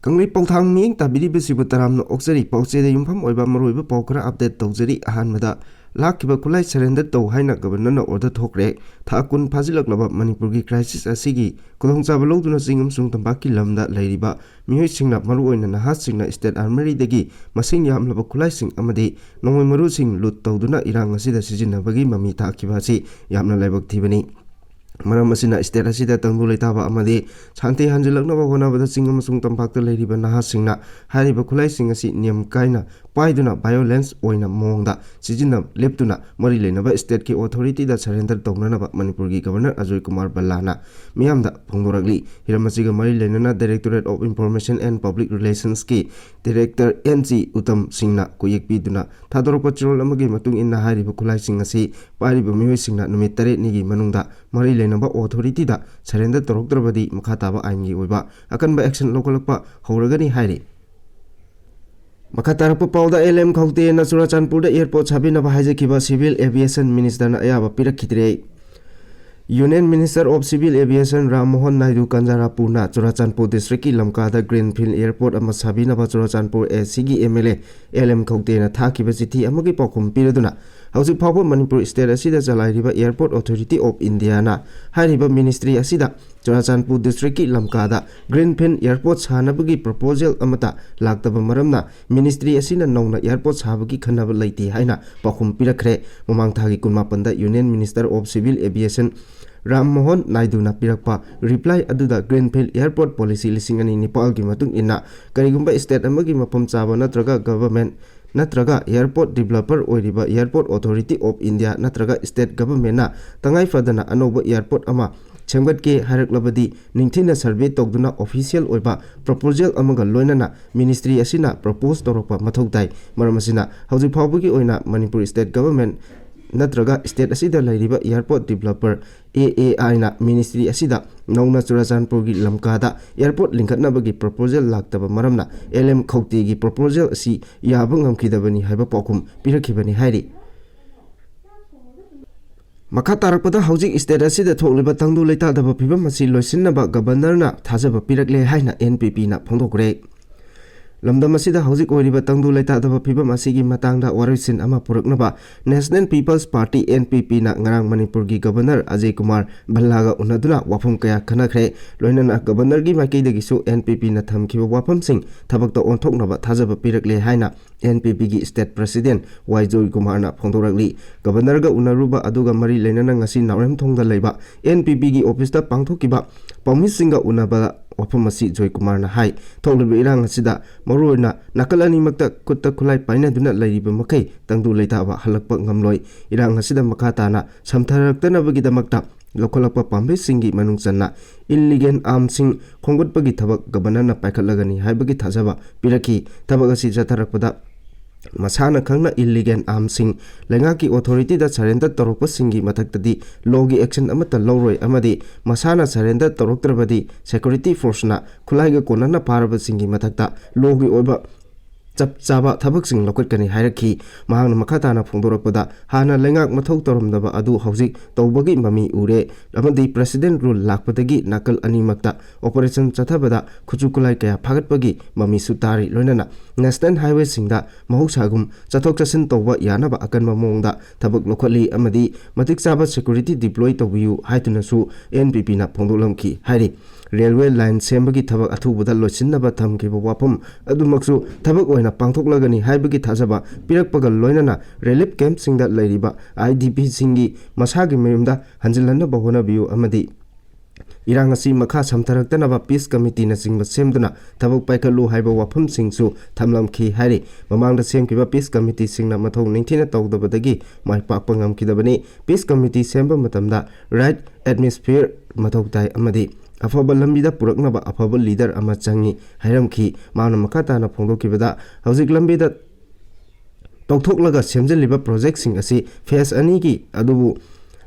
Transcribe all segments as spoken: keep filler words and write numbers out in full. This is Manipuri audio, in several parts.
ꯀꯪꯂꯩ ꯄꯥꯎꯊꯥꯡ ꯃꯤꯠꯌꯦꯡ ꯇꯥꯕꯤꯔꯤꯕꯁꯤꯕꯨ ꯇꯔꯥꯝꯅ ꯑꯣꯛꯆꯔꯤ꯫ ꯄꯥꯎꯆꯦꯗ ꯌꯨꯝꯐꯝ ꯑꯣꯏꯕ ꯃꯔꯨꯑꯣꯏꯕ ꯄꯥꯎ ꯈꯔ update ꯇꯧꯖꯔꯤ꯫ ꯑꯍꯥꯟꯕꯗ, ꯂꯥꯛꯈꯤꯕ ꯈꯨꯠꯂꯥꯏ surrender ꯇꯧ ꯍꯥꯏꯅ Governorꯅ order ꯊꯣꯛꯈ꯭ꯔꯦ꯫ ꯊꯥ ꯀꯨꯟ ꯐꯥꯖꯤꯜꯂꯛꯂꯕ ꯃꯅꯤꯄꯨꯔꯒꯤ crisis ꯑꯁꯤꯒꯤ ꯈꯨꯗꯣꯡꯆꯥꯕ ꯂꯧꯗꯨꯅ ꯆꯤꯡ ꯑꯃꯁꯨꯡ ꯇꯝꯄꯥꯛꯀꯤ ꯂꯝꯗ ꯂꯩꯔꯤꯕ ꯃꯤꯑꯣꯏꯁꯤꯡꯅ, ꯃꯔꯨꯑꯣꯏꯅ ꯅꯍꯥꯁꯤꯡꯅ, State Armouryꯗꯒꯤ ꯃꯁꯤꯡ ꯌꯥꯝꯂꯕ ꯈꯨꯠꯂꯥꯏꯁꯤꯡ ꯑꯃꯗꯤ ꯅꯣꯡꯃꯩ ꯃꯔꯨꯁꯤꯡ loot ꯇꯧꯗꯨꯅ ꯏꯔꯥꯡ ꯑꯁꯤꯗ ꯁꯤꯖꯤꯟꯅꯕꯒꯤ ꯃꯃꯤ ꯇꯥꯈꯤꯕ ꯑꯁꯤ ꯌꯥꯝꯅ ꯂꯥꯏꯕꯛ ꯊꯤꯕꯅꯤ꯫ ꯃꯔꯝ ꯑꯁꯤꯅ state ꯑꯁꯤꯗ ꯇꯪꯗꯨ ꯂꯩꯇꯥꯕ ꯑꯃꯗꯤ ꯁꯥꯟꯇꯤ ꯍꯟꯖꯤꯜꯂꯛꯅꯕ ꯍꯣꯠꯅꯕꯗ ꯆꯤꯡ ꯑꯃꯁꯨꯡ ꯇꯝꯄꯥꯛꯇ ꯂꯩꯔꯤꯕ ꯅꯍꯥꯁꯤꯡꯅ ꯍꯥꯏꯔꯤꯕ ꯈꯨꯠꯂꯥꯏꯁꯤꯡ ꯑꯁꯤ ꯅꯤꯌꯝ ꯀꯥꯏꯅ ꯄꯥꯏꯗꯨꯅ violence ꯑꯣꯏꯅ ꯃꯑꯣꯡꯗ ꯁꯤꯖꯤꯟꯅ ꯂꯦꯞꯇꯨꯅ ꯃꯔꯤ ꯂꯩꯅꯕ stateꯀꯤ authorityꯗ surrender ꯇꯧꯅꯅꯕ ꯃꯅꯤꯄꯨꯔꯒꯤ Governor ꯑꯖꯣꯏ ꯀꯨꯃꯥꯔ ꯚꯜꯂꯥꯅ ꯃꯤꯌꯥꯝꯗ ꯐꯣꯡꯗꯣꯔꯛꯂꯤ꯫ ꯍꯤꯔꯝ ꯑꯁꯤꯒ ꯃꯔꯤ ꯂꯩꯅꯅ Directorate of Information and Public Relationsꯀꯤ Director N C Uttam ꯁꯤꯡꯅ ꯀꯣꯌꯦꯛ ꯄꯤꯗꯨꯅ ꯊꯥꯗꯣꯔꯛꯄ ꯆꯦꯔꯣꯜ ꯑꯃꯒꯤ ꯃꯇꯨꯡ ꯏꯟꯅ, ꯍꯥꯏꯔꯤꯕ ꯈꯨꯠꯂꯥꯏꯁꯤꯡ ꯑꯁꯤ ꯄꯥꯏꯔꯤꯕ ꯃꯤꯑꯣꯏꯁꯤꯡꯅ ꯅꯨꯃꯤꯠ ꯇꯔꯦꯠꯅꯤꯒꯤ ꯃꯅꯨꯡꯗ ꯃꯔꯤ ꯂꯩꯅꯕ authorityꯗ surrender ꯇꯧꯔꯛꯇ꯭ꯔꯕꯗꯤ ꯃꯈꯥ ꯇꯥꯕ ꯑꯥꯏꯟꯒꯤ ꯑꯣꯏꯕ ꯑꯀꯟꯕ action ꯂꯧꯈꯠꯂꯛꯄ ꯍꯧꯔꯒꯅꯤ ꯍꯥꯏꯔꯤ꯫ ꯃꯈꯥ ꯇꯥꯔꯛꯄ ꯄꯥꯎꯗ, L M ꯈꯧꯇꯦꯅ ꯆꯨꯔꯥꯆꯥꯟꯄꯨꯔꯗ airport ꯁꯥꯕꯤꯅꯕ ꯍꯥꯏꯖꯈꯤꯕ Civil Aviation Ministerꯅ ꯑꯌꯥꯕ ꯄꯤꯔꯛꯈꯤꯗ꯭ꯔꯦ꯫ Union Minister of Civil Aviation Ram Mohan Naidu ꯀꯟꯖꯥꯔꯥꯄꯨꯔꯅ Churachandpur districtꯀꯤ ꯂꯝꯀꯥꯗ Greenfield Airport ꯑꯃ ꯁꯥꯕꯤꯅꯕ ꯆꯨꯔꯥꯆꯥꯟꯄꯨꯔ ACꯒꯤ MLA L M ꯈꯧꯇꯦꯅ ꯊꯥꯈꯤꯕ ꯆꯤꯊꯤ ꯑꯃꯒꯤ ꯄꯥꯎꯈꯨꯝ ꯄꯤꯔꯗꯨꯅ, ꯍꯧꯖꯤꯛ ꯐꯥꯎꯕ ꯃꯅꯤꯄꯨꯔ state ꯑꯁꯤꯗ ꯆꯂꯥꯏꯔꯤꯕ Airport Authority of Indiaꯅ ꯍꯥꯏꯔꯤꯕ ministry ꯑꯁꯤꯗ ꯆꯨꯔꯥꯆꯥꯟꯄꯨꯔ districtꯀꯤ ꯂꯝꯀꯥꯗ Greenfield Airport ꯁꯥꯅꯕꯒꯤ proposal ꯑꯃꯠꯇ ꯂꯥꯛꯇꯕ ꯃꯔꯝꯅ ministry ꯑꯁꯤꯅ ꯅꯧꯅ airport ꯁꯥꯕꯒꯤ ꯈꯟꯅꯕ ꯂꯩꯇꯦ ꯍꯥꯏꯅ ꯄꯥꯎꯈꯨꯝ ꯄꯤꯔꯛꯈ꯭ꯔꯦ꯫ ꯃꯃꯥꯡ ꯊꯥꯒꯤ ꯀꯨꯟꯃꯥꯄꯟꯗ Union Minister of Civil Aviation Ram Mohan ꯅꯥꯏꯗꯨꯅ ꯄꯤꯔꯛꯄ reply ꯑꯗꯨꯗ Greenfield Airport Policy ꯂꯤꯁꯤꯡ ꯑꯅꯤ ꯅꯤꯄꯥꯜꯒꯤ ꯃꯇꯨꯡ ꯏꯟꯅ ꯀꯔꯤꯒꯨꯝꯕ state ꯑꯃꯒꯤ ꯃꯐꯝ ꯆꯥꯕ ꯅꯠꯇ꯭ꯔꯒ government ꯅꯠꯇ꯭ꯔꯒ airport developer ꯑꯣꯏꯔꯤꯕ Airport Authority of India ꯅꯠꯇ꯭ꯔꯒ state governmentꯅ ꯇꯉꯥꯏ ꯐꯗꯅ ꯑꯅꯧꯕ airport ꯑꯃ ꯁꯦꯝꯒꯠꯀꯦ ꯍꯥꯏꯔꯛꯂꯕꯗꯤ, ꯅꯤꯡꯊꯤꯅ survey ꯇꯧꯗꯨꯅ official ꯑꯣꯏꯕ proposal ꯑꯃꯒ ꯂꯣꯏꯅꯅ ministry ꯑꯁꯤꯅ propose ꯇꯧꯔꯛꯄ ꯃꯊꯧ ꯇꯥꯏ꯫ ꯃꯔꯝ ꯑꯁꯤꯅ, ꯍꯧꯖꯤꯛ ꯐꯥꯎꯕꯒꯤ ꯑꯣꯏꯅ ꯃꯅꯤꯄꯨꯔ state government ꯅꯠꯇ꯭ꯔꯒ state ꯑꯁꯤꯗ ꯂꯩꯔꯤꯕ airport developer, A A Iꯅ ministry ꯑꯁꯤꯗ ꯅꯧꯅ ꯆꯨꯔꯥꯆꯥꯟꯄꯨꯔꯒꯤ ꯂꯝꯀꯥꯗ airport ꯂꯤꯡꯈꯠꯅꯕꯒꯤ proposal ꯂꯥꯛꯇꯕ ꯃꯔꯝꯅ L M ꯈꯧꯇꯦꯒꯤ proposal ꯑꯁꯤ ꯌꯥꯕ ꯉꯝꯈꯤꯗꯕꯅꯤ ꯍꯥꯏꯕ ꯄꯥꯎꯈꯨꯝ ꯄꯤꯔꯛꯈꯤꯕꯅꯤ ꯍꯥꯏꯔꯤ꯫ ꯃꯈꯥ ꯇꯥꯔꯛꯄꯗ, ꯍꯧꯖꯤꯛ state ꯑꯁꯤꯗ ꯊꯣꯛꯂꯤꯕ ꯇꯪꯗꯨ ꯂꯩꯇꯥꯗꯕ ꯐꯤꯕꯝ ꯑꯁꯤ ꯂꯣꯏꯁꯤꯟꯅꯕ Governorꯅ ꯊꯥꯖꯕ ꯄꯤꯔꯛꯂꯦ ꯍꯥꯏꯅ N P Pꯅ ꯐꯣꯡꯗꯣꯛꯈ꯭ꯔꯦ꯫ ꯂꯝꯗꯝ ꯑꯁꯤꯗ ꯍꯧꯖꯤꯛ ꯑꯣꯏꯔꯤꯕ ꯇꯪꯗꯨ ꯂꯩꯇꯥꯗꯕ ꯐꯤꯕꯝ ꯑꯁꯤꯒꯤ ꯃꯇꯥꯡꯗ ꯋꯥꯔꯣꯏꯁꯤꯟ ꯑꯃ ꯄꯨꯔꯛꯅꯕ National People's Party, N P Pꯅ ꯉꯔꯥꯡ ꯃꯅꯤꯄꯨꯔꯒꯤ Governor ꯑꯖꯌ ꯀꯨꯃꯥꯔ ꯚꯜꯂꯥꯒ ꯎꯅꯗꯨꯅ ꯋꯥꯐꯝ ꯀꯌꯥ ꯈꯟꯅꯈ꯭ꯔꯦ꯫ ꯂꯣꯏꯅꯅ Governorꯒꯤ ꯃꯥꯏꯀꯩꯗꯒꯤꯁꯨ N P Pꯅ ꯊꯝꯈꯤꯕ ꯋꯥꯐꯝꯁꯤꯡ ꯊꯕꯛꯇ ꯑꯣꯟꯊꯣꯛꯅꯕ ꯊꯥꯖꯕ ꯄꯤꯔꯛꯂꯦ ꯍꯥꯏꯅ N P Pꯒꯤ state president ꯋꯥꯏ ꯖꯣꯏꯀꯨꯃꯥꯔꯅ ꯐꯣꯡꯗꯣꯔꯛꯂꯤ꯫ Governorꯒ ꯎꯅꯔꯨꯕ ꯑꯗꯨꯒ ꯃꯔꯤ ꯂꯩꯅꯅ ꯉꯁꯤ ꯅꯥꯎꯔꯦꯝꯊꯣꯡꯗ ꯂꯩꯕ N P Pꯒꯤ officeꯇ ꯄꯥꯡꯊꯣꯛꯈꯤꯕ ꯄꯥꯎꯃꯤꯁꯤꯡꯒ ꯎꯅꯕ ꯋꯥꯐꯝ ꯑꯁꯤ ꯖꯣꯏꯀꯨꯃꯥꯔꯅ ꯍꯥꯏ꯫ ꯊꯣꯛꯂꯤꯕ ꯏꯔꯥꯡ ꯑꯁꯤꯗ ꯃꯔꯨꯑꯣꯏꯅ ꯅꯥꯀꯜ ꯑꯅꯤꯃꯛꯇ ꯈꯨꯠꯇ ꯈꯨꯠꯂꯥꯏ ꯄꯥꯏꯅꯗꯨꯅ ꯂꯩꯔꯤꯕ ꯃꯈꯩ ꯇꯪꯗꯨ ꯂꯩꯇꯥꯕ ꯍꯜꯂꯛꯄ ꯉꯝꯂꯣꯏ꯫ ꯏꯔꯥꯡ ꯑꯁꯤꯗ ꯃꯈꯥ ꯇꯥꯅ ꯁꯝꯊꯔꯛꯇꯅꯕꯒꯤꯗꯃꯛꯇ ꯂꯧꯈꯠꯂꯛꯄ ꯄꯥꯝꯕꯩꯁꯤꯡꯒꯤ ꯃꯅꯨꯡ ꯆꯟꯅ illegal armsꯁꯤꯡ ꯈꯣꯝꯒꯠꯄꯒꯤ ꯊꯕꯛ Governorꯅ ꯄꯥꯏꯈꯠꯂꯒꯅꯤ ꯍꯥꯏꯕꯒꯤ ꯊꯥꯖꯕ ꯄꯤꯔꯛꯈꯤ꯫ ꯊꯕꯛ ꯑꯁꯤ ꯆꯠꯊꯔꯛꯄꯗ ꯃꯁꯥꯅ ꯈꯪꯅ illegal armsꯁꯤꯡ ꯂꯩꯉꯥꯛꯀꯤ authorityꯗ surrender ꯇꯧꯔꯛꯄꯁꯤꯡꯒꯤ ꯃꯊꯛꯇꯗꯤ lawꯒꯤ action ꯑꯃꯠꯇ ꯂꯧꯔꯣꯏ ꯑꯃꯗꯤ ꯃꯁꯥꯅ surrender ꯇꯧꯔꯛꯇ꯭ꯔꯕꯗꯤ security forceꯅ ꯈꯨꯠꯂꯥꯏꯒ ꯀꯣꯟꯅꯅ ꯐꯥꯔꯕꯁꯤꯡꯒꯤ ꯃꯊꯛꯇ lawꯒꯤ ꯑꯣꯏꯕ ꯆꯞ ꯆꯥꯕ ꯊꯕꯛꯁꯤꯡ ꯂꯧꯈꯠꯀꯅꯤ ꯍꯥꯏꯔꯛꯈꯤ꯫ ꯃꯍꯥꯛꯅ ꯃꯈꯥ ꯇꯥꯅ ꯐꯣꯡꯗꯣꯔꯛꯄꯗ, ꯍꯥꯟꯅ ꯂꯩꯉꯥꯛ ꯃꯊꯧ ꯇꯧꯔꯝꯗꯕ ꯑꯗꯨ ꯍꯧꯖꯤꯛ ꯇꯧꯕꯒꯤ ꯃꯃꯤ ꯎꯔꯦ ꯑꯃꯗꯤ President Rule ꯂꯥꯛꯄꯗꯒꯤ ꯅꯥꯀꯜ ꯑꯅꯤꯃꯛꯇ operation ꯆꯠꯊꯕꯗ ꯈꯨꯠꯁꯨ ꯈꯨꯠꯂꯥꯏ ꯀꯌꯥ ꯐꯥꯒꯠꯄꯒꯤ ꯃꯃꯤꯁꯨ ꯇꯥꯔꯤ꯫ ꯂꯣꯏꯅꯅ national highwayꯁꯤꯡꯗ ꯃꯍꯧꯁꯥꯒꯨꯝ ꯆꯠꯊꯣꯛ ꯆꯠꯁꯤꯟ ꯇꯧꯕ ꯌꯥꯅꯕ ꯑꯀꯟꯕ ꯃꯑꯣꯡꯗ ꯊꯕꯛ ꯂꯧꯈꯠꯂꯤ ꯑꯃꯗꯤ ꯃꯇꯤꯛ ꯆꯥꯕ security deploy ꯇꯧꯕꯤꯌꯨ ꯍꯥꯏꯗꯨꯅꯁꯨ N P Pꯅ ꯐꯣꯡꯗꯣꯛꯂꯝꯈꯤ ꯍꯥꯏꯔꯤ꯫ Railway line ꯁꯦꯝꯕꯒꯤ ꯊꯕꯛ ꯑꯊꯨꯕꯗ ꯂꯣꯏꯁꯤꯟꯅꯕ ꯊꯝꯈꯤꯕ ꯋꯥꯐꯝ ꯑꯗꯨꯃꯛꯁꯨ ꯊꯕꯛ ꯑꯣꯏꯅ ꯄꯥꯡꯊꯣꯛꯂꯒꯅꯤ ꯍꯥꯏꯕꯒꯤ ꯊꯥꯖꯕ ꯄꯤꯔꯛꯄꯒ ꯂꯣꯏꯅꯅ relief campꯁꯤꯡꯗ ꯂꯩꯔꯤꯕ I D Pꯁꯤꯡꯒꯤ ꯃꯁꯥꯒꯤ ꯃꯌꯨꯝꯗ ꯍꯟꯖꯤꯜꯍꯟꯅꯕ ꯍꯣꯠꯅꯕꯤꯌꯨ ꯑꯃꯗꯤ ꯏꯔꯥꯡ ꯑꯁꯤ ꯃꯈꯥ ꯁꯝꯊꯔꯛꯇꯅꯕ peace committeeꯅꯆꯤꯡꯕ ꯁꯦꯝꯗꯨꯅ ꯊꯕꯛ ꯄꯥꯏꯈꯠꯂꯨ ꯍꯥꯏꯕ ꯋꯥꯐꯝꯁꯤꯡꯁꯨ ꯊꯝꯂꯝꯈꯤ ꯍꯥꯏꯔꯤ꯫ ꯃꯃꯥꯡꯗ ꯁꯦꯝꯈꯤꯕ peace committeeꯁꯤꯡꯅ ꯃꯊꯧ ꯅꯤꯡꯊꯤꯅ ꯇꯧꯗꯕꯗꯒꯤ ꯃꯥꯏ ꯄꯥꯛꯄ ꯉꯝꯈꯤꯗꯕꯅꯤ꯫ Peace committee ꯁꯦꯝꯕ ꯃꯇꯝꯗ right atmosphere ꯃꯊꯧ ꯇꯥꯏ ꯑꯃꯗꯤ ꯑꯐꯕ ꯂꯝꯕꯤꯗ ꯄꯨꯔꯛꯅꯕ ꯑꯐꯕ leader ꯑꯃ ꯆꯪꯏ ꯍꯥꯏꯔꯝꯈꯤ꯫ ꯃꯍꯥꯛꯅ ꯃꯈꯥ ꯇꯥꯅ ꯐꯣꯡꯗꯣꯛꯈꯤꯕꯗ, ꯍꯧꯖꯤꯛ ꯂꯝꯕꯤꯗ ꯇꯧꯊꯣꯛꯂꯒ ꯁꯦꯝꯖꯤꯜꯂꯤꯕ projectꯁꯤꯡ ꯑꯁꯤ phase ꯑꯅꯤꯒꯤ ꯑꯗꯨꯕꯨ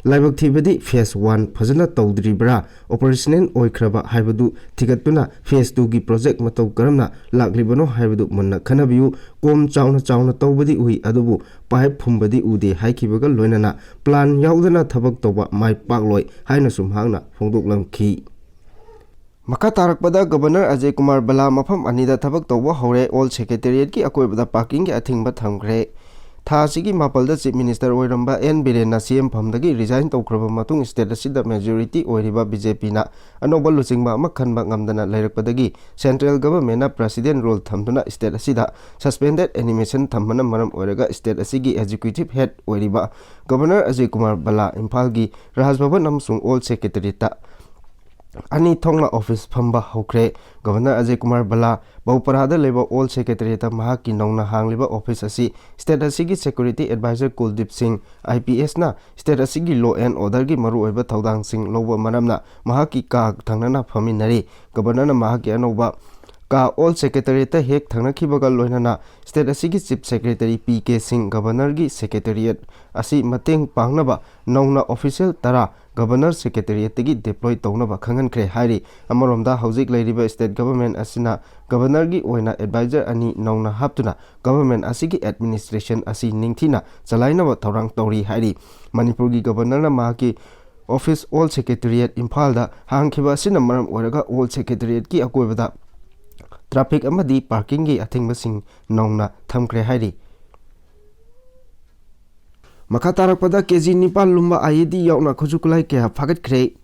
ꯂꯥꯏꯕꯛ ꯊꯤꯕꯗꯤ phase one ꯐꯖꯅ ꯇꯧꯗ꯭ꯔꯤꯕ꯭ꯔꯥ, operational ꯑꯣꯏꯈ꯭ꯔꯕ ꯍꯥꯏꯕꯗꯨ ꯊꯤꯒꯠꯇꯨꯅ phase twoꯒꯤ project ꯃꯇꯧ ꯀꯔꯝꯅ ꯂꯥꯛꯂꯤꯕꯅꯣ ꯍꯥꯏꯕꯗꯨ ꯃꯨꯟꯅ ꯈꯟꯅꯕꯤꯌꯨ꯫ ꯀꯣꯝ ꯆꯥꯎꯅ ꯆꯥꯎꯅ ꯇꯧꯕꯗꯤ ꯎꯏ, ꯑꯗꯨꯕꯨ pipe ꯐꯨꯝꯕꯗꯤ ꯎꯗꯦ ꯍꯥꯏꯈꯤꯕꯒ ꯂꯣꯏꯅꯅ plan ꯌꯥꯎꯗꯅ ꯊꯕꯛ ꯇꯧꯕ ꯃꯥꯏ ꯄꯥꯛꯂꯣꯏ ꯍꯥꯏꯅꯁꯨ ꯃꯍꯥꯛꯅ ꯐꯣꯡꯗꯣꯛꯂꯝꯈꯤ꯫ ꯃꯈꯥ ꯇꯥꯔꯛꯄꯗ Governor ꯑꯖꯌ ꯀꯨꯃꯥꯔ ꯕꯂꯥ ꯃꯐꯝ ꯑꯅꯤꯗ ꯊꯕꯛ ꯇꯧꯕ ꯍꯧꯔꯦ, Old Secretariatꯀꯤ ꯑꯀꯣꯏꯕꯗ parkingꯒꯤ ꯑꯊꯤꯡꯕ ꯊꯝꯈ꯭ꯔꯦ꯫ ꯊꯥ ꯑꯁꯤꯒꯤ ꯃꯥꯄꯜꯗ Chief Minister ꯑꯣꯏꯔꯝꯕ ꯑꯦꯟ ꯕꯤꯔꯦꯟꯅ ꯁꯤ ꯑꯦꯝ ꯐꯝꯗꯒꯤ resign ꯇꯧꯈ꯭ꯔꯕ ꯃꯇꯨꯡ state ꯑꯁꯤꯗ majority ꯑꯣꯏꯔꯤꯕ ꯕꯤ ꯖꯦ ꯄꯤꯅ ꯑꯅꯧꯕ ꯂꯨꯆꯤꯡꯕ ꯑꯃ ꯈꯟꯕ ꯉꯝꯗꯅ ꯂꯩꯔꯛꯄꯗꯒꯤ central governmentꯅ president rule ꯊꯝꯗꯨꯅ state ꯑꯁꯤꯗ suspended animation ꯊꯝꯕꯅ ꯃꯔꯝ ꯑꯣꯏꯔꯒ state ꯑꯁꯤꯒꯤ executive head ꯑꯣꯏꯔꯤꯕ Governor ꯑꯖꯌ ꯀꯨꯃꯥꯔ ꯕꯂꯥ ꯏꯝꯐꯥꯜꯒꯤ ꯔꯥꯖ ꯚꯕꯟ ꯑꯃꯁꯨꯡ Old Secretariatꯇ ꯑꯅꯤ ꯊꯣꯛꯅ office ꯐꯝꯕ ꯍꯧꯈ꯭ꯔꯦ꯫ Governor ꯑꯖꯌ ꯀꯨꯃꯥꯔ ꯕꯂꯥ ꯕꯧꯄꯔꯥꯗ ꯂꯩꯕ Old Secretariatꯇ ꯃꯍꯥꯛꯀꯤ ꯅꯧꯅ ꯍꯥꯡꯂꯤꯕ office ꯑꯁꯤ state ꯑꯁꯤꯒꯤ security advisor ꯀꯨꯜꯗꯤꯞ ꯁꯤꯡ, ꯑꯥꯏ ꯄꯤ ꯑꯦꯁꯅ state ꯑꯁꯤꯒꯤ law and orderꯒꯤ ꯃꯔꯨꯑꯣꯏꯕ ꯊꯧꯗꯥꯡꯁꯤꯡ ꯂꯧꯕ ꯃꯔꯝꯅ ꯃꯍꯥꯛꯀꯤ ꯀꯥ ꯊꯪꯅꯅ ꯐꯝꯃꯤꯟꯅꯔꯤ꯫ Governorꯅ ꯃꯍꯥꯛꯀꯤ ꯑꯅꯧꯕ ꯀꯥ Old Secretariatꯇ ꯍꯦꯛ ꯊꯪꯅꯈꯤꯕꯒ ꯂꯣꯏꯅꯅ state ꯑꯁꯤꯒꯤ Chief Secretary ꯄꯤ ꯀꯦ ꯁꯤꯡ Governorꯒꯤ Secretariat ꯑꯁꯤ ꯃꯇꯦꯡ ꯄꯥꯡꯅꯕ ꯅꯧꯅ official ꯇꯔꯥ Governor Secretariatꯇꯒꯤ deploy ꯇꯧꯅꯕ ꯈꯪꯍꯟꯈ꯭ꯔꯦ ꯍꯥꯏꯔꯤ꯫ ꯑꯃꯔꯣꯝꯗ ꯍꯧꯖꯤꯛ ꯂꯩꯔꯤꯕ state government ꯑꯁꯤꯅ Governorꯒꯤ ꯑꯣꯏꯅ advisor ꯑꯅꯤ ꯅꯧꯅ ꯍꯥꯞꯇꯨꯅ government ꯑꯁꯤꯒꯤ administration ꯑꯁꯤ ꯅꯤꯡꯊꯤꯅ ꯆꯂꯥꯏꯅꯕ ꯊꯧꯔꯥꯡ ꯇꯧꯔꯤ ꯍꯥꯏꯔꯤ꯫ ꯃꯅꯤꯄꯨꯔꯒꯤ Governorꯅ ꯃꯍꯥꯛꯀꯤ office Old Secretariat ꯏꯝꯐꯥꯜꯗ ꯍꯥꯡꯈꯤꯕ ꯑꯁꯤꯅ ꯃꯔꯝ ꯑꯣꯏꯔꯒ Old Secretariatꯀꯤ ꯑꯀꯣꯏꯕꯗ traffic ꯑꯃꯗꯤ parkingꯒꯤ ꯑꯊꯤꯡꯕꯁꯤꯡ ꯅꯧꯅ ꯊꯝꯈ꯭ꯔꯦ ꯍꯥꯏꯔꯤ꯫ ꯃꯈꯥ ꯇꯥꯔꯛꯄꯗ ꯀꯦ ꯖꯤ ꯅꯤꯄꯥꯟ ꯂꯨꯝꯕ ꯑꯥꯏ ꯏ ꯗꯤ ꯌꯥꯎꯅ ꯈꯨꯠꯁꯨ ꯈꯨꯠꯂꯥꯏ ꯀꯌꯥ ꯐꯥꯒꯠꯈ꯭ꯔꯦ꯫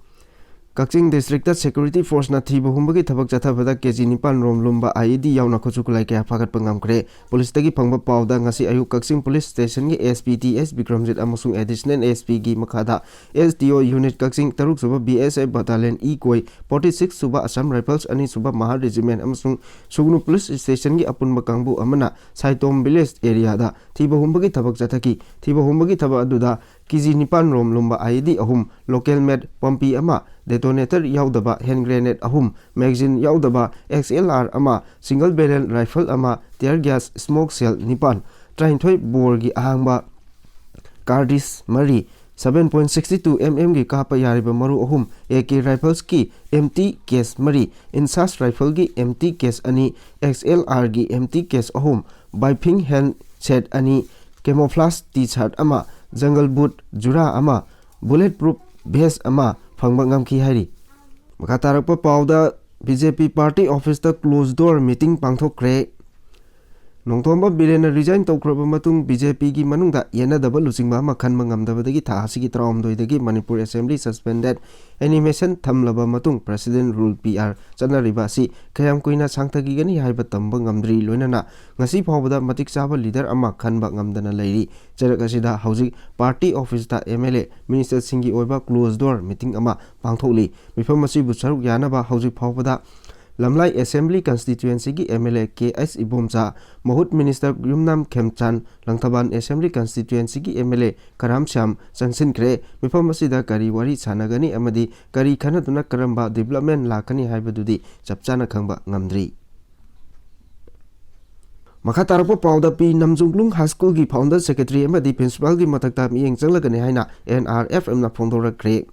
ꯀꯛꯆꯤꯡ districtꯇ security forceꯅ ꯊꯤꯕ ꯍꯨꯝꯕꯒꯤ ꯊꯕꯛ ꯆꯠꯊꯕꯗ ꯀꯦ ꯖꯤ ꯅꯤꯄꯥꯟ ꯔꯣꯝ ꯂꯨꯝꯕ ꯑꯥꯏ ꯏ ꯗꯤ ꯌꯥꯎꯅ ꯈꯨꯠꯁꯨ ꯈꯨꯠꯂꯥꯏ ꯀꯌꯥ ꯐꯥꯒꯠꯄ ꯉꯝꯈ꯭ꯔꯦ꯫ Policeꯇꯒꯤ ꯐꯪꯕ ꯄꯥꯎꯗ ꯉꯁꯤ ꯑꯌꯨꯛ ꯀꯛꯆꯤꯡ Police Stationꯒꯤ ꯑꯦꯁ ꯄꯤ ꯇꯤ ꯑꯦꯁ ꯕꯤꯀ꯭ꯔꯝꯖꯤꯠ ꯑꯃꯁꯨꯡ Additional ꯑꯦꯁ ꯄꯤꯒꯤ ꯃꯈꯥꯗ ꯑꯦꯁ ꯗꯤ ꯑꯣ unit ꯀꯛꯆꯤꯡ, ꯇꯔꯨꯛ ꯁꯨꯕ ꯕꯤ ꯑꯦꯁ ꯑꯦꯐ battalion ꯏ ꯀꯣꯏ, forty six ꯁꯨꯕ Assam Rifles, ꯑꯅꯤ ꯁꯨꯕ Mahar Regiment ꯑꯃꯁꯨꯡ ꯁꯨꯒꯅꯨ Police Stationꯒꯤ ꯑꯄꯨꯟꯕ ꯀꯥꯡꯕꯨ ꯑꯃꯅ ꯁꯥꯏꯇꯣꯝ village areaꯗ ꯊꯤꯕ ꯍꯨꯝꯕꯒꯤ ꯊꯕꯛ ꯆꯠꯊꯈꯤ꯫ ꯊꯤꯕ ꯍꯨꯝꯕꯒꯤ ꯊꯕꯛ ꯑꯗꯨꯗ ꯀꯦ ꯖꯤ ꯅꯤꯄꯥꯟ ꯔꯣꯝ ꯂꯨꯝꯕ ꯑꯥꯏ ꯏ ꯗꯤ ꯑꯍꯨꯝ, local made ꯄꯝꯄꯤ ꯑꯃ, detonator ꯌꯥꯎꯗꯕ hand grenade ꯑꯍꯨꯝ, magazine ꯌꯥꯎꯗꯕ ꯑꯦꯛꯁ ꯑꯦꯜ ꯑꯥꯔ ꯑꯃ, single barrel rifle ꯑꯃ, tear gas smoke shell ꯅꯤꯄꯥꯟ, ꯇꯔꯥꯅꯤꯊꯣꯏ boreꯒꯤ ꯑꯍꯥꯡꯕ cartridge ꯃꯔꯤ, seven point sixty two mm ꯒꯤ ꯀꯥꯞꯄ ꯌꯥꯔꯤꯕ ꯃꯔꯨ ꯑꯍꯨꯝ, AK rifles ꯀꯤ empty case ꯃꯔꯤ, INSAS rifle ꯒꯤ empty case ꯑꯅꯤ, XLR ꯒꯤ empty case ꯑꯍꯨꯝ, Baifeng handset ꯑꯅꯤ, camouflage T-shirt ꯑꯃ, jungle boot ꯖꯨꯔꯥ ꯑꯃ, bullet proof vest ꯑꯃ ꯐꯪꯕ ꯉꯝꯈꯤ ꯍꯥꯏꯔꯤ꯫ ꯃꯈꯥ ꯇꯥꯔꯛꯄ ꯄꯥꯎꯗ, BJP party office ꯇ closed door meeting ꯄꯥꯡꯊꯣꯛꯈ꯭ꯔꯦ꯫ Nongthombam ꯕꯤꯔꯦꯟꯅ resign ꯇꯧꯈ꯭ꯔꯕ ꯃꯇꯨꯡ BJP ꯒꯤ ꯃꯅꯨꯡꯗ ꯌꯦꯟꯅꯗꯕ ꯂꯨꯆꯤꯡꯕ ꯑꯃ ꯈꯟꯕ ꯉꯝꯗꯕꯗꯒꯤ ꯊꯥ ꯑꯁꯤꯒꯤ ꯇꯔꯥꯍꯨꯝꯗꯣꯏꯗꯒꯤ ꯃꯅꯤꯄꯨꯔ assembly suspended animation ꯊꯝꯂꯕ ꯃꯇꯨꯡ president rule, PR ꯆꯠꯅꯔꯤꯕ ꯑꯁꯤ ꯀꯌꯥꯝ ꯀꯨꯏꯅ ꯁꯥꯡꯊꯈꯤꯒꯅꯤ ꯍꯥꯏꯕ ꯇꯝꯕ ꯉꯝꯗ꯭ꯔꯤ꯫ ꯂꯣꯏꯅꯅ ꯉꯁꯤ ꯐꯥꯎꯕꯗ ꯃꯇꯤꯛ ꯆꯥꯕ leader ꯑꯃ ꯈꯟꯕ ꯉꯝꯗꯅ ꯂꯩꯔꯤ꯫ ꯆꯩꯔꯛ ꯑꯁꯤꯗ ꯍꯧꯖꯤꯛ party office ꯇ MLA, minister ꯁꯤꯡꯒꯤ ꯑꯣꯏꯕ closed door meeting ꯑꯃ ꯄꯥꯡꯊꯣꯛꯂꯤ꯫ ꯃꯤꯐꯝ ꯑꯁꯤꯕꯨ ꯁꯔꯨꯛ ꯌꯥꯅꯕ ꯍꯧꯖꯤꯛ ꯐꯥꯎꯕꯗ ꯂꯝꯂꯥꯏ assembly constituency ꯒꯤ MLA ꯀꯦ ꯑꯩꯆ ꯏꯕꯣꯝꯆꯥ, ꯃꯍꯨꯠ minister ꯌꯨꯝꯅꯥꯝ ꯈꯦꯝꯆꯥꯟ, ꯂꯪꯊꯕꯥꯜ assembly constituency ꯒꯤ MLA ꯀꯔꯥꯝ ꯁ꯭ꯌꯥꯝ ꯆꯪꯁꯤꯟꯈ꯭ꯔꯦ꯫ ꯃꯤꯐꯝ ꯑꯁꯤꯗ ꯀꯔꯤ ꯋꯥꯔꯤ ꯁꯥꯟꯅꯒꯅꯤ ꯑꯃꯗꯤ ꯀꯔꯤ ꯈꯟꯅꯗꯨꯅ ꯀꯔꯝꯕ development ꯂꯥꯛꯀꯅꯤ ꯍꯥꯏꯕꯗꯨꯗꯤ ꯆꯞ ꯆꯥꯅ ꯈꯪꯕ ꯉꯝꯗ꯭ꯔꯤ꯫ ꯃꯈꯥ ꯇꯥꯔꯛꯄ ꯄꯥꯎꯗ, ꯄꯤ ꯅꯝꯖꯣꯡꯂꯨꯡ ꯍꯥꯏ ꯁ꯭ꯀꯨꯜꯒꯤ founder, secretary ꯑꯃꯗꯤ principal ꯒꯤ ꯃꯊꯛꯇ ꯃꯤꯠꯌꯦꯡ ꯆꯪꯂꯒꯅꯤ ꯍꯥꯏꯅ NRFM ꯅ ꯐꯣꯡꯗꯣꯔꯛꯈ꯭ꯔꯦ꯫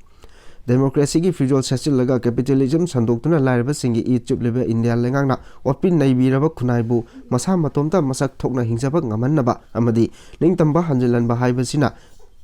Democracy ꯒꯤ ꯐꯤꯖꯣꯜ ꯁꯦꯠꯆꯤꯜꯂꯒ capitalism ꯁꯟꯗꯣꯛꯇꯨꯅ ꯂꯥꯏꯔꯕꯁꯤꯡꯒꯤ ꯏ ꯆꯨꯞꯂꯤꯕ ꯏꯟꯗꯤꯌꯥ ꯂꯩꯉꯥꯛꯅ ꯑꯣꯠꯄꯤ ꯅꯩꯕꯤꯔꯕ ꯈꯨꯟꯅꯥꯏꯕꯨ ꯃꯁꯥ ꯃꯇꯣꯝꯇ ꯃꯁꯛ ꯊꯣꯛꯅ ꯍꯤꯡꯖꯕ ꯉꯝꯍꯟꯅꯕ ꯑꯃꯗꯤ ꯅꯤꯡꯇꯝꯕ ꯍꯟꯖꯤꯜꯍꯟꯕ ꯍꯥꯏꯕꯁꯤꯅ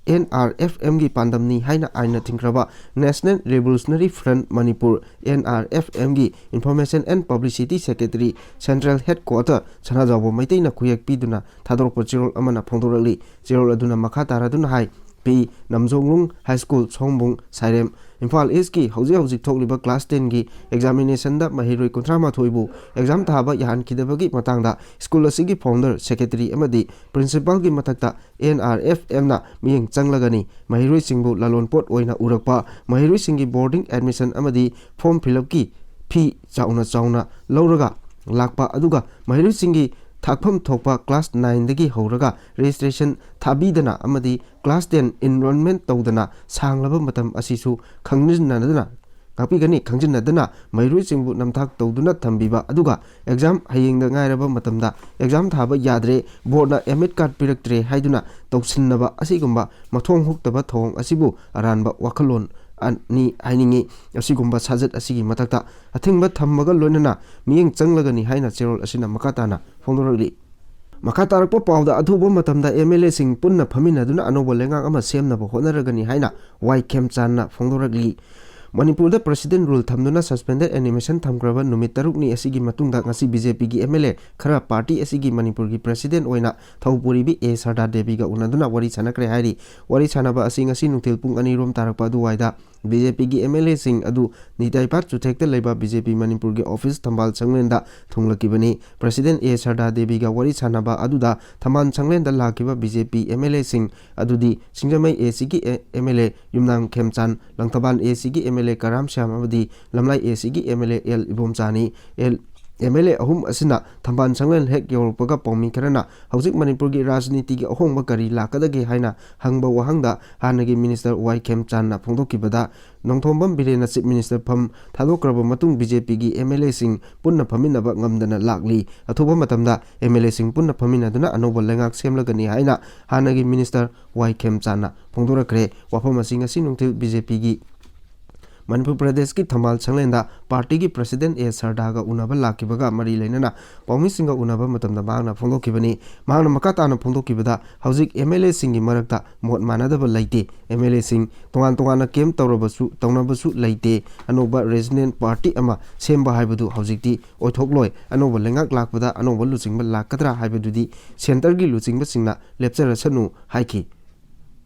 NRFM ꯒꯤ ꯄꯥꯟꯗꯝꯅꯤ ꯍꯥꯏꯅ ꯑꯥꯏꯟꯅ ꯊꯤꯡꯈ꯭ꯔꯕ National Revolutionary Front Manipur, NRFM ꯒꯤ Information and Publicity Secretary, Central Headquarter, ꯁꯅꯥꯖꯥꯎꯕ ꯃꯩꯇꯩꯅ ꯈꯨꯌꯦꯛ ꯄꯤꯗꯨꯅ ꯊꯥꯗꯣꯔꯛꯄ ꯆꯦꯔꯣꯜ ꯑꯃꯅ ꯐꯣꯡꯗꯣꯔꯛꯂꯤ꯫ ꯆꯦꯔꯣꯜ ꯑꯗꯨꯅ ꯃꯈꯥ ꯇꯥꯔꯗꯨꯅ ꯍꯥꯏ, ꯄꯤ ꯅꯝꯖꯣꯡꯂꯨꯡ ꯍꯥꯏ ꯁ꯭ꯀꯨꯜ, ꯁꯣꯝꯕꯨꯡ, ꯁꯥꯏꯔꯦꯝ, ꯏꯝꯐꯥꯜ ꯏꯁꯀꯤ ꯍꯧꯖꯤꯛ ꯍꯧꯖꯤꯛ ꯊꯣꯛꯂꯤꯕ class ten ꯒꯤ examination ꯗ ꯃꯍꯩꯔꯣꯏ ꯀꯨꯟꯊ꯭ꯔꯥ ꯃꯥꯊꯣꯏꯕꯨ exam ꯊꯥꯕ ꯌꯥꯍꯟꯈꯤꯗꯕꯒꯤ ꯃꯇꯥꯡꯗ ꯁ꯭ꯀꯨꯜ ꯑꯁꯤꯒꯤ founder, secretary ꯑꯃꯗꯤ principal ꯒꯤ ꯃꯊꯛꯇ NRFM ꯅ ꯃꯤꯠꯌꯦꯡ ꯆꯪꯂꯒꯅꯤ꯫ ꯃꯍꯩꯔꯣꯏꯁꯤꯡꯕꯨ ꯂꯂꯣꯟꯄꯣꯠ ꯑꯣꯏꯅ ꯎꯔꯛꯄ, ꯃꯍꯩꯔꯣꯏꯁꯤꯡꯒꯤ boarding admission ꯑꯃꯗꯤ form fill up ꯀꯤ fee ꯆꯥꯎꯅ ꯆꯥꯎꯅ ꯂꯧꯔꯒ ꯂꯥꯛꯄ, ꯑꯗꯨꯒ ꯃꯍꯩꯔꯣꯏꯁꯤꯡꯒꯤ ꯊꯥꯛꯐꯝ ꯊꯣꯛꯄ class nine ꯗꯒꯤ ꯍꯧꯔꯒ registration ꯊꯥꯕꯤꯗꯅ ꯑꯃꯗꯤ class ten enrollment ꯇꯧꯗꯅ ꯁꯥꯡꯂꯕ ꯃꯇꯝ ꯑꯁꯤꯁꯨ ꯈꯪꯖꯤꯟꯅꯗꯨꯅ ꯉꯥꯛꯄꯤꯒꯅꯤ ꯈꯪꯖꯤꯟꯅꯗꯅ ꯃꯍꯩꯔꯣꯏꯁꯤꯡꯕꯨ ꯅꯝꯊꯥꯛ ꯇꯧꯗꯨꯅ ꯊꯝꯕꯤꯕ, ꯑꯗꯨꯒ ꯑꯦꯛꯖꯥꯝ ꯍꯌꯦꯡꯗ ꯉꯥꯏꯔꯕ ꯃꯇꯝꯗ ꯑꯦꯛꯖꯥꯝ ꯊꯥꯕ ꯌꯥꯗ꯭ꯔꯦ, ꯕꯣꯔꯗꯅ ꯑꯦꯗꯃꯤꯠ ꯀꯥꯔꯗ ꯄꯤꯔꯛꯇ꯭ꯔꯦ ꯍꯥꯏꯗꯨꯅ ꯇꯧꯁꯤꯟꯅꯕ ꯑꯁꯤꯒꯨꯝꯕ ꯃꯊꯣꯡ ꯍꯨꯛꯇꯕ ꯊꯧꯑꯣꯡ ꯑꯁꯤꯕꯨ ꯑꯔꯥꯟꯕ ꯋꯥꯈꯜꯂꯣꯟꯅꯤ ꯍꯥꯏꯅꯤꯡꯏ꯫ ꯑꯁꯤꯒꯨꯝꯕ ꯁꯥꯖꯠ ꯑꯁꯤꯒꯤ ꯃꯊꯛꯇ ꯑꯊꯤꯡꯕ ꯊꯝꯕꯒ ꯂꯣꯏꯅꯅ ꯃꯤꯠꯌꯦꯡ ꯆꯪꯂꯒꯅꯤ ꯍꯥꯏꯅ ꯆꯦꯔꯣꯜ ꯑꯁꯤꯅ ꯃꯈꯥ ꯇꯥꯅ ꯐꯣꯡꯗꯣꯔꯛꯂꯤ꯫ ꯃꯈꯥ ꯇꯥꯔꯛꯄ ꯄꯥꯎꯗ, ꯑꯊꯨꯕ ꯃꯇꯝꯗ ꯑꯦꯝ ꯑꯦꯜ ꯑꯦꯁꯤꯡ ꯄꯨꯟꯅ ꯐꯝꯃꯤꯟꯅꯗꯨꯅ ꯑꯅꯧꯕ ꯂꯩꯉꯥꯛ ꯑꯃ ꯁꯦꯝꯅꯕ ꯍꯣꯠꯅꯔꯒꯅꯤ ꯍꯥꯏꯅ ꯋꯥꯏ ꯈꯦꯝꯆꯥꯟꯅ ꯐꯣꯡꯗꯣꯔꯛꯂꯤ꯫ ꯃꯅꯤꯄꯨꯔꯗ ꯄ꯭ꯔꯦꯁꯤꯗꯦꯟ ꯔꯨꯜ ꯊꯝꯗꯨꯅ ꯁꯁꯄꯦꯟꯗꯦꯗ ꯑꯦꯅꯤꯃꯦꯁꯟ ꯊꯝꯈ꯭ꯔꯕ ꯅꯨꯃꯤꯠ ꯇꯔꯨꯛꯅꯤ ꯑꯁꯤꯒꯤ ꯃꯇꯨꯡꯗ ꯉꯁꯤ ꯕꯤ ꯖꯦ ꯄꯤꯒꯤ ꯑꯦꯝ ꯑꯦꯜ ꯑꯦ ꯈꯔ ꯄꯥꯔꯇꯤ ꯑꯁꯤꯒꯤ ꯃꯅꯤꯄꯨꯔꯒꯤ ꯄ꯭ꯔꯦꯁꯤꯗꯦꯟ ꯑꯣꯏꯅ ꯊꯧ ꯄꯨꯔꯤꯕꯤ ꯑꯦ ꯁꯔꯗꯥ ꯗꯦꯕꯤꯒ ꯎꯅꯗꯨꯅ ꯋꯥꯔꯤ ꯁꯥꯟꯅꯈ꯭ꯔꯦ ꯍꯥꯏꯔꯤ꯫ ꯋꯥꯔꯤ ꯁꯥꯟꯅꯕ ꯑꯁꯤ ꯉꯁꯤ ꯅꯨꯡꯊꯤꯜ ꯄꯨꯡ ꯑꯅꯤ ꯔꯣꯝ ꯇꯥꯔꯛꯄ ꯑꯗꯨꯋꯥꯏꯗ ꯕꯤ ꯖꯦ ꯄꯤꯒꯤ ꯑꯦꯝ ꯑꯦꯜ ꯑꯦꯁꯤꯡ ꯑꯗꯨ ꯅꯤꯇꯥꯏꯄꯥꯠ ꯆꯨꯊꯦꯛꯇ ꯂꯩꯕ ꯕꯤ ꯖꯦ ꯄꯤ ꯃꯅꯤꯄꯨꯔꯒꯤ ꯑꯣꯐꯤꯁ ꯊꯝꯕꯥꯜ ꯁꯪꯂꯦꯟꯗ ꯊꯨꯡꯂꯈꯤꯕꯅꯤ꯫ ꯄ꯭ꯔꯦꯁꯤꯗꯦꯟ ꯑꯦ ꯁꯔꯗꯥ ꯗꯦꯕꯤꯒ ꯋꯥꯔꯤ ꯁꯥꯟꯅꯕ ꯑꯗꯨꯗ ꯊꯝꯕꯥꯜ ꯁꯪꯂꯦꯟꯗ ꯂꯥꯛꯈꯤꯕ B J P M L ꯑꯦꯁꯤꯡ ꯑꯗꯨꯗꯤ ꯁꯤꯡꯖꯃꯩ ꯑꯦ ꯁꯤꯒꯤ M L A Yumnam Khemchand, Langthabal A ꯁꯤꯒꯤ M L A Karam Shyam ꯑꯃꯗꯤ ꯂꯝꯂꯥꯏ ꯑꯦ ꯁꯤꯒꯤ ꯑꯦꯝ ꯑꯦꯜ ꯑꯦ ꯑꯦꯜ ꯏꯕꯣꯝꯆꯥꯅꯤ꯫ ꯑꯦꯜ, ꯑꯦꯝ ꯑꯦꯜ ꯑꯦ ꯑꯍꯨꯝ ꯑꯁꯤꯅ ꯊꯝꯕꯥꯜ ꯁꯪꯂꯦꯟ ꯍꯦꯛ ꯌꯧꯔꯛꯄꯒ ꯄꯥꯎꯃꯤ ꯈꯔꯅ ꯍꯧꯖꯤꯛ ꯃꯅꯤꯄꯨꯔꯒꯤ ꯔꯥꯖꯅꯤꯇꯤꯒꯤ ꯑꯍꯣꯡꯕ ꯀꯔꯤ ꯂꯥꯛꯀꯗꯒꯦ ꯍꯥꯏꯅ ꯍꯪꯕ ꯋꯥꯍꯪꯗ ꯍꯥꯟꯅꯒꯤ ꯃꯤꯅꯤꯁꯇꯔ ꯋꯥꯏ ꯈꯦꯝꯆꯥꯟꯅ ꯐꯣꯡꯗꯣꯛꯈꯤꯕꯗ, ꯅꯣꯡꯊꯣꯝꯕꯝ ꯕꯤꯔꯦꯟꯅ ꯆꯤꯐ ꯃꯤꯅꯤꯁꯇꯔ ꯐꯝ ꯊꯥꯗꯣꯛꯈ꯭ꯔꯕ ꯃꯇꯨꯡ ꯕꯤ ꯖꯦ ꯄꯤꯒꯤ ꯑꯦꯝ ꯑꯦꯜ ꯑꯦꯁꯤꯡ ꯄꯨꯟꯅ ꯐꯝꯃꯤꯟꯅꯕ ꯉꯝꯗꯅ ꯂꯥꯛꯂꯤ꯫ ꯑꯊꯨꯕ ꯃꯇꯝꯗ ꯑꯦꯝ ꯑꯦꯜ ꯑꯦꯁꯤꯡ ꯄꯨꯟꯅ ꯐꯝꯃꯤꯟꯅꯗꯨꯅ ꯑꯅꯧꯕ ꯂꯩꯉꯥꯛ ꯁꯦꯝꯂꯒꯅꯤ ꯍꯥꯏꯅ ꯍꯥꯟꯅꯒꯤ ꯃꯤꯅꯤꯁꯇꯔ ꯋꯥꯏ ꯈꯦꯝꯆꯥꯟꯅ ꯐꯣꯡꯗꯣꯔꯛꯈ꯭ꯔꯦ꯫ ꯋꯥꯐꯝ ꯑꯁꯤ ꯉꯁꯤ ꯅꯨꯡꯊꯤꯜ ꯕꯤ ꯖꯦ ꯄꯤꯒꯤ ꯃꯅꯤꯄꯨꯔ ꯄ꯭ꯔꯗꯦꯁꯀꯤ ꯊꯝꯕꯥꯜ ꯁꯪꯂꯦꯟꯗ ꯄꯥꯔꯇꯤꯒꯤ ꯄ꯭ꯔꯦꯁꯤꯗꯦꯟ ꯑꯦ ꯁꯔꯗꯥꯒ ꯎꯅꯕ ꯂꯥꯛꯈꯤꯕꯒ ꯃꯔꯤ ꯂꯩꯅꯅ ꯄꯥꯎꯃꯤꯁꯤꯡꯒ ꯎꯅꯕ ꯃꯇꯝꯗ ꯃꯍꯥꯛꯅ ꯐꯣꯡꯗꯣꯛꯈꯤꯕꯅꯤ꯫ ꯃꯍꯥꯛꯅ ꯃꯈꯥ ꯇꯥꯅ ꯐꯣꯡꯗꯣꯛꯈꯤꯕꯗ, ꯍꯧꯖꯤꯛ ꯑꯦꯝ ꯑꯦꯜ ꯑꯦꯁꯤꯡꯒꯤ ꯃꯔꯛꯇ ꯃꯣꯠ ꯃꯥꯟꯅꯗꯕ ꯂꯩꯇꯦ꯫ ꯑꯦꯝ ꯑꯦꯜ ꯑꯦꯁꯤꯡ ꯇꯣꯉꯥꯟ ꯇꯣꯉꯥꯟꯅ ꯀꯦꯝ ꯇꯧꯔꯕꯁꯨ, ꯇꯧꯅꯕꯁꯨ ꯂꯩꯇꯦ꯫ ꯑꯅꯧꯕ ꯔꯤꯖꯅꯦꯜ ꯄꯥꯔꯇꯤ ꯑꯃ ꯁꯦꯝꯕ ꯍꯥꯏꯕꯗꯨ ꯍꯧꯖꯤꯛꯇꯤ ꯑꯣꯏꯊꯣꯛꯂꯣꯏ꯫ ꯑꯅꯧꯕ ꯂꯩꯉꯥꯛ ꯂꯥꯛꯄꯗ ꯑꯅꯧꯕ ꯂꯨꯆꯤꯡꯕ ꯂꯥꯛꯀꯗ꯭ꯔꯥ ꯍꯥꯏꯕꯗꯨꯗꯤ ꯁꯦꯟꯇꯔꯒꯤ ꯂꯨꯆꯤꯡꯕꯁꯤꯡꯅ ꯂꯦꯞꯆꯔꯁꯅꯨ ꯍꯥꯏꯈꯤ꯫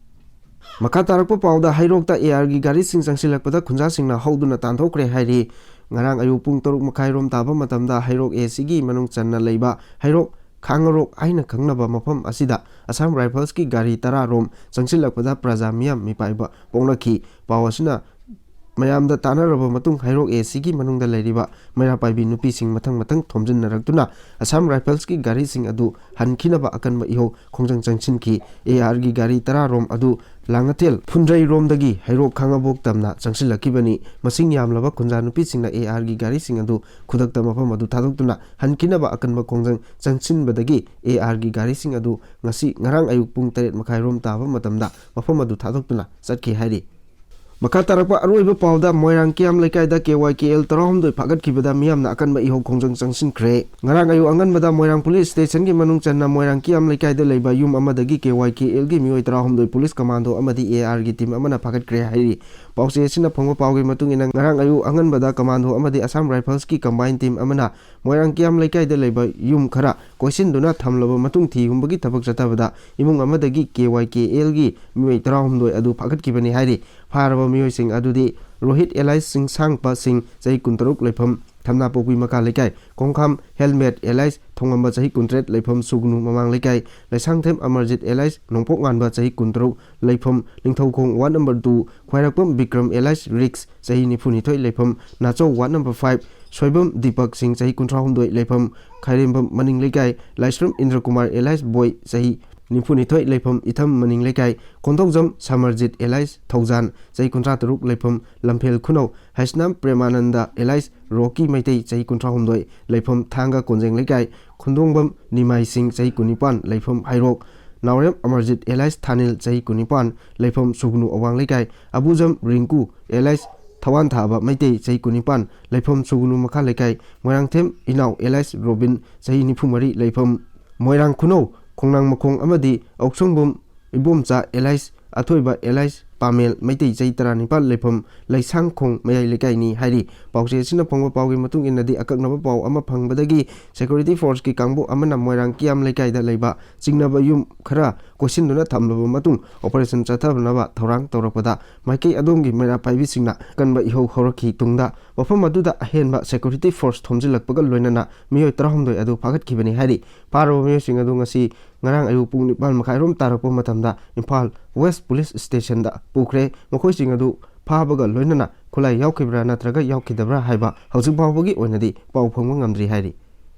ꯃꯈꯥ ꯇꯥꯔꯛꯄ ꯄꯥꯎꯗ, ꯍꯩꯔꯣꯛꯇ ꯑꯦ ꯑꯥꯔꯒꯤ ꯒꯥꯔꯤꯁꯤꯡ ꯆꯪꯁꯤꯜꯂꯛꯄꯗ ꯈꯨꯟꯖꯥꯁꯤꯡꯅ ꯍꯧꯗꯨꯅ ꯇꯥꯟꯊꯣꯛꯈ꯭ꯔꯦ ꯍꯥꯏꯔꯤ꯫ ꯉꯔꯥꯡ ꯑꯌꯨꯛ ꯄꯨꯡ ꯇꯔꯨꯛ ꯃꯈꯥꯏ ꯔꯣꯝ ꯇꯥꯕ ꯃꯇꯝꯗ ꯍꯩꯔꯣꯛ ꯑꯦ ꯁꯤꯒꯤ ꯃꯅꯨꯡ ꯆꯟꯅ ꯂꯩꯕ ꯍꯩꯔꯣꯛ ꯈꯥꯡꯉꯔꯣꯛ ꯍꯥꯏꯅ ꯈꯪꯅꯕ ꯃꯐꯝ ꯑꯁꯤꯗ ꯑꯁꯥꯝ ꯔꯥꯏꯐꯜꯁꯀꯤ ꯒꯥꯔꯤ ꯇꯔꯥ ꯔꯣꯝ ꯆꯪꯁꯤꯜꯂꯛꯄꯗ ꯄ꯭ꯔꯖꯥ ꯃꯤꯌꯥꯝ ꯃꯤꯄꯥꯏꯕ ꯄꯣꯛꯂꯛꯈꯤ꯫ ꯄꯥꯎ ꯑꯁꯤꯅ ꯃꯌꯥꯝꯗ ꯇꯥꯟꯅꯔꯕ ꯃꯇꯨꯡ ꯍꯩꯔꯣꯛ ꯑꯦ ꯁꯤꯒꯤ ꯃꯅꯨꯡꯗ ꯂꯩꯔꯤꯕ ꯃꯩꯔꯥ ꯄꯥꯏꯕꯤ ꯅꯨꯄꯤꯁꯤꯡ ꯃꯊꯪ ꯃꯊꯪ ꯊꯣꯝꯖꯤꯟꯅꯔꯛꯇꯨꯅ ꯑꯁꯥꯝ ꯔꯥꯏꯐꯜꯁꯀꯤ ꯒꯥꯔꯤꯁꯤꯡ ꯑꯗꯨ ꯍꯟꯈꯤꯅꯕ ꯑꯀꯟꯕ ꯏꯍꯧ ꯈꯣꯡꯖꯪ ꯆꯪꯁꯤꯟꯈꯤ꯫ ꯑꯦ ꯑꯥꯔꯒꯤ ꯒꯥꯔꯤ ꯇꯔꯥ ꯔꯣꯝ ꯑꯗꯨ ꯂꯥꯡꯉꯊꯦꯜ ꯐꯨꯟꯗ꯭ꯔꯩꯔꯣꯝꯗꯒꯤ ꯍꯩꯔꯣꯛ ꯈꯥꯉꯕꯣꯛ ꯇꯝꯅ ꯆꯪꯁꯤꯜꯂꯛꯈꯤꯕꯅꯤ꯫ ꯃꯁꯤꯡ ꯌꯥꯝꯂꯕ ꯈꯨꯟꯖꯥ ꯅꯨꯄꯤꯁꯤꯡꯅ AR ꯒꯤ ꯒꯥꯔꯤꯁꯤꯡ ꯑꯗꯨ ꯈꯨꯗꯛꯇ ꯃꯐꯝ ꯑꯗꯨ ꯊꯥꯗꯣꯛꯇꯨꯅ ꯍꯟꯈꯤꯅꯕ ꯑꯀꯟꯕ ꯈꯣꯡꯖꯪ ꯆꯪꯁꯤꯟꯕꯗꯒꯤ AR ꯒꯤ ꯒꯥꯔꯤꯁꯤꯡ ꯑꯗꯨ ꯉꯁꯤ ꯉꯔꯥꯡ ꯑꯌꯨꯛ ꯄꯨꯡ ꯇꯔꯦꯠ ꯃꯈꯥꯏ ꯔꯣꯝ ꯇꯥꯕ ꯃꯇꯝꯗ ꯃꯐꯝ ꯑꯗꯨ ꯊꯥꯗꯣꯛꯇꯨꯅ ꯆꯠꯈꯤ ꯍꯥꯏꯔꯤ꯫ ꯃꯈꯥ ꯇꯥꯔꯛꯄ ꯑꯔꯣꯏꯕ ꯄꯥꯎꯗ ꯃꯣꯏꯔꯥꯡ ꯀꯤꯌꯥꯝ ꯂꯩꯀꯥꯏꯗ KYKL ꯇꯔꯥꯍꯨꯝꯗꯣꯏ ꯐꯥꯒꯠꯈꯤꯕꯗ ꯃꯤꯌꯥꯝꯅ ꯑꯀꯟꯕ ꯏꯍꯧ ꯈꯣꯡꯖꯪ ꯆꯪꯁꯤꯟꯈ꯭ꯔꯦ꯫ ꯉꯔꯥꯡ ꯑꯌꯨꯛ ꯑꯉꯟꯕꯗ ꯃꯣꯏꯔꯥꯡ ꯄꯨꯂꯤꯁ ꯁ꯭ꯇꯦꯁꯟꯒꯤ ꯃꯅꯨꯡ ꯆꯟꯅ ꯃꯣꯏꯔꯥꯡ ꯀꯤꯌꯥꯝ ꯂꯩꯀꯥꯏꯗ ꯂꯩꯕ ꯌꯨꯝ ꯑꯃꯗꯒꯤ KYKL ꯒꯤ ꯃꯤꯑꯣꯏ ꯇꯔꯥꯍꯨꯝꯗꯣꯏ ꯄꯨꯂꯤꯁ ꯀꯃꯥꯟꯗꯣ ꯑꯃꯗꯤ AR ꯒꯤ ꯇꯤꯝ ꯑꯃꯅ ꯐꯥꯒꯠꯈ꯭ꯔꯦ ꯍꯥꯏꯔꯤ꯫ ꯄꯥꯎꯆꯦ ꯑꯁꯤꯅ ꯐꯪꯕ ꯄꯥꯎꯒꯤ ꯃꯇꯨꯡ ꯏꯟꯅ ꯉꯔꯥꯡ ꯑꯌꯨꯛ ꯑꯉꯟꯕꯗ ꯀꯃꯥꯟꯗꯣ ꯑꯃꯗꯤ ꯑꯁꯥꯝ ꯔꯥꯏꯐꯜꯁꯀꯤ ꯀꯝꯕꯥꯏꯟ ꯇꯤꯝ ꯑꯃꯅ ꯃꯣꯏꯔꯥꯡ ꯀꯤꯌꯥꯝ ꯂꯩꯀꯥꯏꯗ ꯂꯩꯕ ꯌꯨꯝ ꯈꯔ ꯀꯣꯏꯁꯤꯟꯗꯨꯅ ꯊꯝꯂꯕ ꯃꯇꯨꯡ ꯊꯤ ꯍꯨꯝꯕꯒꯤ ꯊꯕꯛ ꯆꯠꯊꯕꯗ ꯏꯃꯨꯡ ꯑꯃꯗꯒꯤ KYKL ꯒꯤ ꯃꯤꯑꯣꯏ ꯇꯔꯥꯍꯨꯝꯗꯣꯏ ꯑꯗꯨ ꯐꯥꯒꯠꯈꯤꯕꯅꯤ ꯍꯥꯏꯔꯤ꯫ ꯐꯥꯔꯕ ꯃꯤꯑꯣꯏꯁꯤꯡ ꯑꯗꯨꯗꯤ ꯔꯣꯍꯤꯠ ꯑꯦꯂꯥꯏꯁ ꯁꯤꯡꯁꯥꯡꯄ ꯁꯤꯡ, ꯆꯍꯤ ꯀꯨꯟꯇꯔꯨꯛ, ꯂꯩꯐꯝ ꯊꯝꯅꯥꯄꯣꯛꯄꯤ ꯃꯈꯥ ꯂꯩꯀꯥꯏ, ꯈꯣꯡꯈꯥꯝ ꯍꯦꯜꯃꯦꯠ ꯑꯦꯂꯥꯏꯁ ꯊꯣꯡꯉꯝꯕ, ꯆꯍꯤ ꯀꯨꯟꯇꯔꯦꯠ, ꯂꯩꯐꯝ ꯁꯨꯒꯅꯨ ꯃꯃꯥꯡ ꯂꯩꯀꯥꯏ, ꯂꯩꯁꯥꯡꯊꯦꯝ ꯑꯃꯔꯖꯤꯠ ꯑꯦꯂꯥꯏꯁ ꯅꯣꯡꯄꯣꯛ ꯉꯥꯟꯕ, ꯆꯍꯤ ꯀꯨꯟꯇꯔꯨꯛ, ꯂꯩꯐꯝ ꯅꯤꯡꯊꯧꯈꯣꯡ ꯋꯥꯔꯗ ꯅꯝꯕꯔ ꯇꯨ, ꯈ꯭ꯋꯥꯏꯔꯥꯛꯄꯝ ꯕꯤꯀ꯭ꯔꯝ ꯑꯦꯂꯥꯏꯁ ꯔꯤꯛꯁ, ꯆꯍꯤ ꯅꯤꯐꯨꯅꯤꯊꯣꯏ, ꯂꯩꯐꯝ ꯅꯥꯆꯧ ward number five, Soibam Deepak Singh, ꯆꯍꯤ ꯀꯨꯟꯊ꯭ꯔꯥꯍꯨꯝꯗꯣꯏ, ꯂꯩꯐꯝ ꯈꯥꯏꯔꯦꯝꯕꯝ ꯃꯅꯤꯡ ꯂꯩꯀꯥꯏ, ꯂꯥꯏꯁ꯭ꯔꯝ ꯏꯟꯗ꯭ꯔꯀꯨꯃꯥꯔ ꯑꯦꯂꯥꯏꯁ ꯕꯣꯏ, ꯆꯍꯤ ꯅꯤꯐꯨꯅꯤꯊꯣꯏ, ꯂꯩꯐꯝ ꯏꯊꯝ ꯃꯅꯤꯡ ꯂꯩꯀꯥꯏ, ꯀꯣꯟꯊꯧꯖꯝ ꯁꯃꯔꯖꯤꯠ ꯑꯦꯂꯥꯏꯁ ꯊꯧꯖꯥꯟ, ꯆꯍꯤ ꯀꯨꯟꯊ꯭ꯔꯥ ꯇꯔꯨꯛ, ꯂꯩꯐꯝ ꯂꯝꯐꯦꯜ ꯈꯨꯅꯧ, ꯍꯩꯁꯅꯥꯝ ꯄ꯭ꯔꯦꯃꯥꯅꯟꯗ ꯑꯦꯂꯥꯏꯁ ꯔꯣꯀꯤ ꯃꯩꯇꯩ, ꯆꯍꯤ ꯀꯨꯟꯊ꯭ꯔꯥꯍꯨꯝꯗꯣꯏ, ꯂꯩꯐꯝ ꯊꯥꯡꯒ ꯀꯣꯟꯖꯦꯡ ꯂꯩꯀꯥꯏ, ꯈꯨꯟꯗꯣꯡꯕꯝ ꯅꯤꯃꯥꯏ ꯁꯤꯡ, ꯆꯍꯤ ꯀꯨꯟꯅꯤꯄꯥꯟ, ꯂꯩꯐꯝ ꯍꯩꯔꯣꯛ, ꯅꯥꯎꯔꯦꯝ ꯑꯃꯔꯖꯤꯠ ꯑꯦꯂꯥꯏꯁ ꯊꯥꯅꯤꯜ, ꯆꯍꯤ ꯀꯨꯟꯅꯤꯄꯥꯟ, ꯂꯩꯐꯝ ꯁꯨꯒꯅꯨ ꯑꯋꯥꯡ ꯂꯩꯀꯥꯏ, ꯑꯕꯨꯖꯝ ꯔꯤꯡꯀꯨ ꯑꯦꯂꯥꯏꯁ ꯊꯋꯥꯟꯊꯥꯕ ꯃꯩꯇꯩ, ꯆꯍꯤ ꯀꯨꯟꯅꯤꯄꯥꯟ, ꯂꯩꯐꯝ ꯁꯨꯒꯅꯨ ꯃꯈꯥ ꯂꯩꯀꯥꯏ, ꯃꯣꯏꯔꯥꯡꯊꯦꯝ ꯏꯅꯥꯎ ꯑꯦꯂꯥꯏꯁ ꯔꯣꯕꯤꯟ, ꯆꯍꯤ ꯅꯤꯐꯨ ꯃꯔꯤ, ꯂꯩꯐꯝ ꯃꯣꯏꯔꯥꯡ ꯈꯨꯅꯧ ꯈꯣꯡꯅꯥꯡ ꯃꯈꯣꯡ ꯑꯃꯗꯤ ꯑꯣꯛꯁꯪꯕꯝ ꯏꯕꯣꯝꯆꯥ ꯑꯦꯂꯥꯏꯁ ꯑꯊꯣꯏꯕ ꯑꯦꯂꯥꯏꯁ ꯄꯥꯃꯦꯜ ꯃꯩꯇꯩ, ꯆꯍꯤ ꯇꯔꯥꯅꯤꯄꯥꯜ, ꯂꯩꯐꯝ ꯂꯩꯁꯥꯡꯈꯣꯡ ꯃꯌꯥꯏ ꯂꯩꯀꯥꯏꯅꯤ ꯍꯥꯏꯔꯤ꯫ ꯄꯥꯎꯆꯦ ꯑꯁꯤꯅ ꯐꯪꯕ ꯄꯥꯎꯒꯤ ꯃꯇꯨꯡ ꯏꯟꯅꯗꯤ, ꯑꯀꯛꯅꯕ ꯄꯥꯎ ꯑꯃ ꯐꯪꯕꯗꯒꯤ ꯁꯦꯀ꯭ꯌꯨꯔꯤꯇꯤ ꯐꯣꯔꯁꯀꯤ ꯀꯥꯡꯕꯨ ꯑꯃꯅ ꯃꯣꯏꯔꯥꯡ ꯀꯤꯌꯥꯝ ꯂꯩꯀꯥꯏꯗ ꯂꯩꯕ ꯆꯤꯡꯅꯕ ꯌꯨꯝ ꯈꯔ ꯀꯣꯏꯁꯤꯟꯗꯨꯅ ꯊꯝꯂꯕ ꯃꯇꯨꯡ ꯑꯣꯄꯔꯦꯁꯟ ꯆꯠꯊꯅꯕ ꯊꯧꯔꯥꯡ ꯇꯧꯔꯛꯄꯗ, ꯃꯥꯏꯀꯩ ꯑꯗꯣꯝꯒꯤ ꯃꯩꯔꯥ ꯄꯥꯏꯕꯤꯁꯤꯡꯅ ꯑꯀꯟꯕ ꯏꯍꯧ ꯍꯧꯔꯛꯈꯤ꯫ ꯇꯨꯡꯗ ꯃꯐꯝ ꯑꯗꯨꯗ ꯑꯍꯦꯟꯕ ꯁꯦꯀ꯭ꯌꯨꯔꯤꯇꯤ ꯐꯣꯔꯁ ꯊꯣꯝꯖꯤꯜꯂꯛꯄꯒ ꯂꯣꯏꯅꯅ ꯃꯤꯑꯣꯏ ꯇꯔꯥꯍꯨꯝꯗꯣꯏ ꯑꯗꯨ ꯐꯥꯒꯠꯈꯤꯕꯅꯤ ꯍꯥꯏꯔꯤ꯫ ꯐꯥꯔꯕ ꯃꯤꯑꯣꯏꯁꯤꯡ ꯑꯗꯨ ꯉꯁꯤ ꯉꯔꯥꯡ ꯑꯌꯨꯛ ꯄꯨꯡ ꯅꯤꯄꯥꯟ ꯃꯈꯥꯏꯔꯣꯝ ꯇꯥꯔꯛꯄ ꯃꯇꯝꯗ ꯏꯝꯐꯥꯜ ꯋꯦꯁ ꯄꯨꯂꯤꯁ ꯁ꯭ꯇꯦꯁꯟꯗ ꯄꯨꯈ꯭ꯔꯦ꯫ ꯃꯈꯣꯏꯁꯤꯡ ꯑꯗꯨ ꯐꯥꯕꯒ ꯂꯣꯏꯅꯅ ꯈꯨꯠꯂꯥꯏ ꯌꯥꯎꯈꯤꯕ꯭ꯔꯥ ꯅꯠꯇ꯭ꯔꯒ ꯌꯥꯎꯈꯤꯗꯕ꯭ꯔꯥ ꯍꯥꯏꯕ ꯍꯧꯖꯤꯛ ꯐꯥꯎꯕꯒꯤ ꯑꯣꯏꯅꯗꯤ ꯄꯥꯎ ꯐꯪꯕ ꯉꯝꯗ꯭ꯔꯤ ꯍꯥꯏꯔꯤ꯫